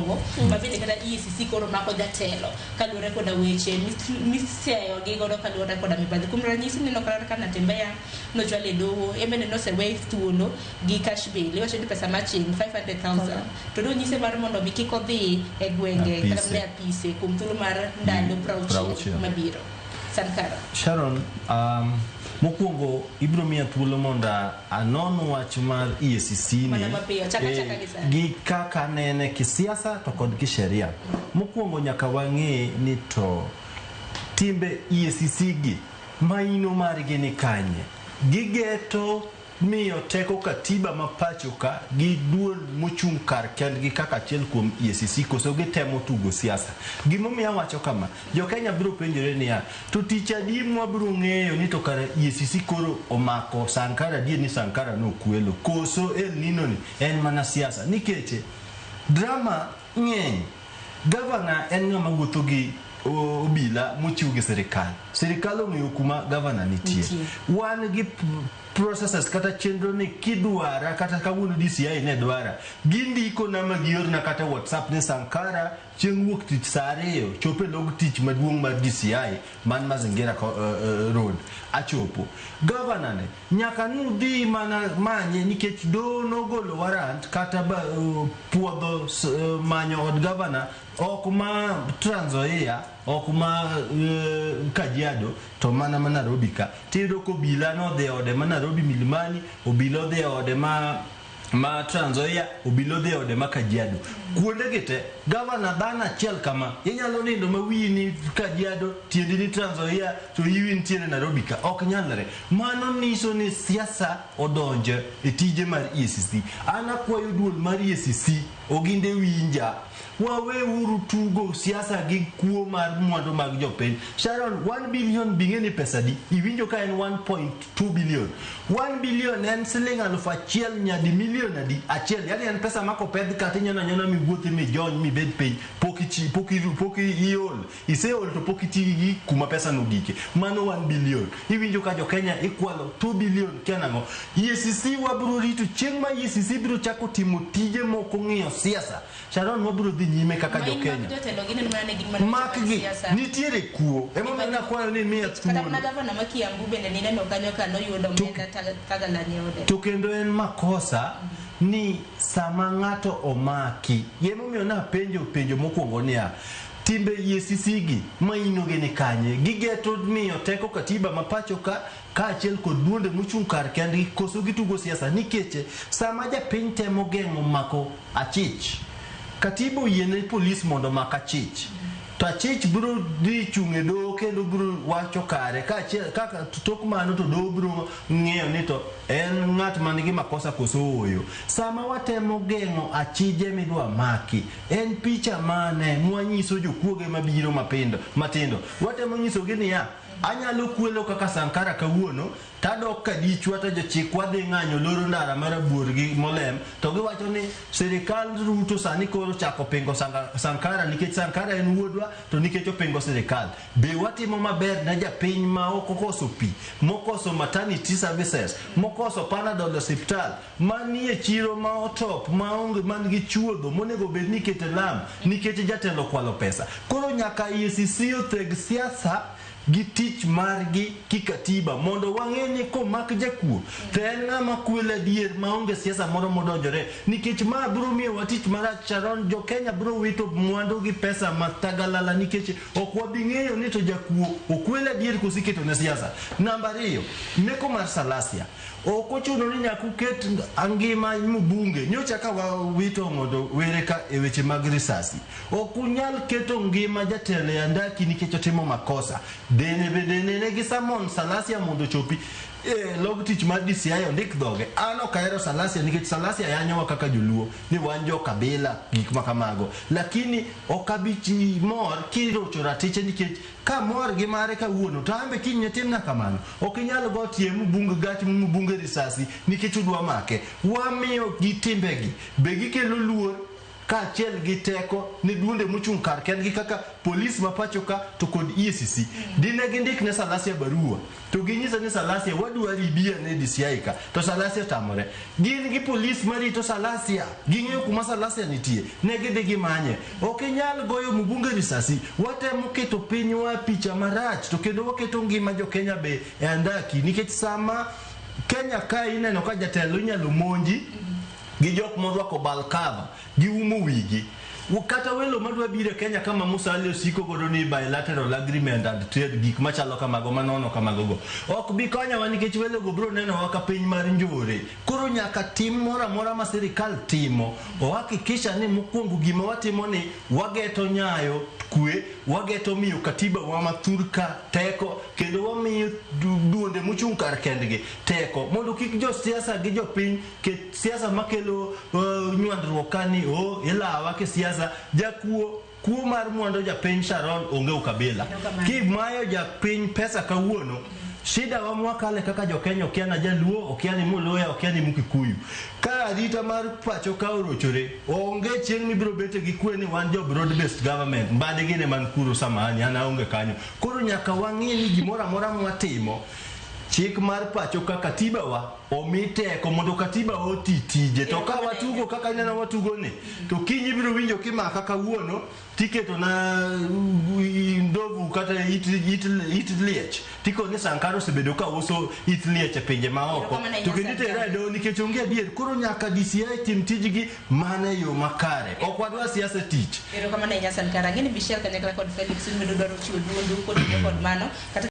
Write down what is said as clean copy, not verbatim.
mokwongo ma bende kata EACC koro mako jatelo kaluwore koda weche misiayo gi godo kaluwore koda mibadhi. Kuom ranyisi neno kata ka Natembeya nochwal e doho, en bende nosewe thuolo gi cash bail, iwacho ni pesa maching 500,000 to nonyise mar mondo mi kik odhi e gwenge kata Apise. mana e apise kuom thuolo mar ndalo 60 60. mabiro. Sankara. Sharon, mokwongo ibiro miya thuolo mondo anon wach mar EACC ni Mana mapiyo, chaka chaka gi sani. gi kaka nene kisiasa to kod kisheria. Mokwongo nyaka wang'e ni to timbe EACC gi maino margi ni kanye. Gigeto miyo teko katiba ma pacho ka gi duol mochung' kar kendgi kaka achiel kuom EACC koso gitemo tugo siasa. Gimomiyo awacho kama, jo-Kenya biro penjore niya, to tich adi mwabiro ng'eyo ni to kara EACC koro omako Sankara adier ni Sankara nokwelo koso El Nino ni en mana siasa. Nikech drama ng'eny. Gavana en ng'ama wuotho gi obila mochiw gi sirikal. Sirikal ong'eyo kuma gavana nitie. Nitie. Wan gi processes kata chenro ni kidwara kata kawuono DCI ne dwara, gindiko na ma giorna kata WhatsApp ni Sankara chieng' wuok tich saa 2 chopo e log tich maduong' mar DCI man Mazingira Road. Achopo. Gavana ne nyaka nudhi mana manye nikech doho nogolo warrant kata puodho manyo od gavana ok ma Trans Nzoia, ok ma Kajiado, to mana ma Nairobi ka. Tiyudo ka obila nodhi e ode ma Nairobi Milimani, obila odhi e ode ma Trans Nzoia, obila odhi e ode ma Kajiado. Kuonde gi te, gavana dhano achiel kama, inyalo nindo ma wiyi ni Kajiado, tiendi ni Trans Nzoia, to iwi nitiere Nairobi ka. Ok nyalre. Mano nyiso ni siasa odonjo e tije mar EACC. An akwayo duol mar EACC, oginde winja. Waweuru tugo siasa gi kuo mar mwandu mag jopiny. Sharon, 1 billion bing'e ni pesa di? Iwinjo ka en 1.2 billion. 1 billion en siling 1000 nyadi milion adi? Achiel. Yani en pesa ma kopedh kata inyalo anyona miwuothi mijony mibed piny pok ichi, pok iru, pok iol. Iseol to pok iti gi kuma pesa no gike. Mano 1 billion. Iwinjo ka jo Kenya ikwalo 2 billion kia nang'o. EACC wabiro rito chieng' ma EACC biro chako timo tije moko ng'iyo siasa. Sharon wabiro dhi nyime kaka jo Main Kenya. mag jotelo gineno mana ni gin mana Mak weche mag gi siasa. nitiere kuo. Emomiyo nakwayo ni miya Kata mana thuolo. gavana ma Kiambu bende nineno kanyo ka noyudo omenda tagalani e ode. To kendo en makosa ni sama ng'ato omaki. Emomiyo napenjo penjo mokwongo niya, timbe EACC gi maino gi ni kanye? Gigeto miyo teko katiba ma pacho ka kaachiel kod duonde mochung' kar kendgi koso gitugo siasa? Nikech sama japiny temo geng'o mako achich, katiba oyiene polis mondo omak achich. To achich biro dhi chung' e doho kendo biro wacho kare kaachiel kaka tok mano to doho biro ng'eyo ni to en ng'at man gi makosa koso ooyo. Sama watemo geng'o achije midwa maki, en picha mane mwanyiso jokuoge mabiro mapindo matindo? Watemo nyisogi niya, anyalo kwelo kaka Sankara kawuono, tadok kadichwa to jochik wadhi ng'anyo loro ndara mar Abuor gi Molem, to giwacho ni sirikal Ruto sani koro chako pingo Sankara nikech Sankara en wuodwa to nikech opingo sirikal. Be watimo maber ne japiny ma ok okoso pi, mokoso maternity services, mokoso Panadol e osiptal, manie chiro ma otop, maonge man gi chuodho monego bed ni ikete lam nikech jatelo okwalo pesa. Koro nyaka EACC otheg siasa gi tich margi kikatiba mondo wang'e ni komak jakuo to en ng'ama kwelo adier maonge siasa moro modonjore, nikech ma biro miyowa tich marach. Sharon, jo Kenya biro wito mwandu gi pesa matagalala nikech ok wabi ng'eyo ni to jakuo okwelo adier koso iketo ne siasa. Namba 2, meko mar Salasia. Ok ochuno ni nyaka uket ngima mbunge. Nyocha ka wawito mondo were ka e weche mag risasi. Ok unyal keto ngima jatelo e andaki nikech otimo makosa. Dene bende nene gi summon Salasia mondo ochopi e log tich mar DCI ondik dhoge. An ok ahero Salasia nikech Salasia yanyowa kaka joluo ni wan jo kabila gik ma kamago. Lakini ok abi mor kirocho ratiche nikech ka mor gi mare kawuono to an be kiny ne timna kamano. Ok inyal go tie mbunge gach mbunge risasi nikech udwa make. Wamiyo gi timbegi be gikelo luor kaachiel gi teko ne duonde mochung' kar kendgi kaka polis ma pacho ka to kod EACC. Dine gindik ne Salasia barua to ginyise ni Salasia wadwari ibi ane DCI ka to Salasia otamore. Gin gi polis marito Salasia, ging'eyo kuma Salasia nitie, ne gidhi gimanye. Ok inyal goyo mbunge risasi, watemo keto pinywa picha marach to kendo waketo ngima jo Kenya be e andaki nikech sama Kenya ka ineno ka jatelo inyalo monji gi jok morwako balkava giumo wigi kata welo madwa biro e Kenya kama Musalia osiko godo ni bilateral agreement and trade gik machalo kamago manono kamago go ok bi konyowa nikech welo go biro nenowa ka piny mar njore. Koro nyaka tim moro amora ma sirikal timo ohakikisha ni mokwongo gima watimo ni wageto nyayo kwe, wageto miyo katiba wa mathur ka teko kendo wamiyo duonde mochung' kar kendgi teko mondo kik josiasa gi jopiny ket siasa makelo nywandruok ka ni o ilawa kisiasa jakuo kuo mar mwandu japiny Sharon onge ukabila. Kimayo japiny pesa kawuono, shida wa mwakale kaka jokenya okia na jaluo, okia ni muluya, okia ni mukikuyu. Ka arita mar pacho ka orochore, onge chieng' mibiro bete gi kwe ni wan jo broad based government, mbadi gine man kuro samahani, an aonge kanyo. Koro nyaka wang'i ni gimoro amora mwatimo, chik mar pacho ka katiba wa omi teko mondo katiba wa oti tije. To ka watugo kaka ineno watugo ni, to kiny ibiro winjo kimaka kawuono tiketo na ndovu kata it liech tikoni Sankara osebedo ka uso it liech e pinje maoko to kendo itere e doho nikech onge adier. Koro nyaka DCI tim tijgi mana e yo makare, ok wadwa siasa tich. Erokamano ahinya Sankara. Ang'e ni Michelle kanyakla kod Felix un bende udwaro chiwo duondu kod mano kata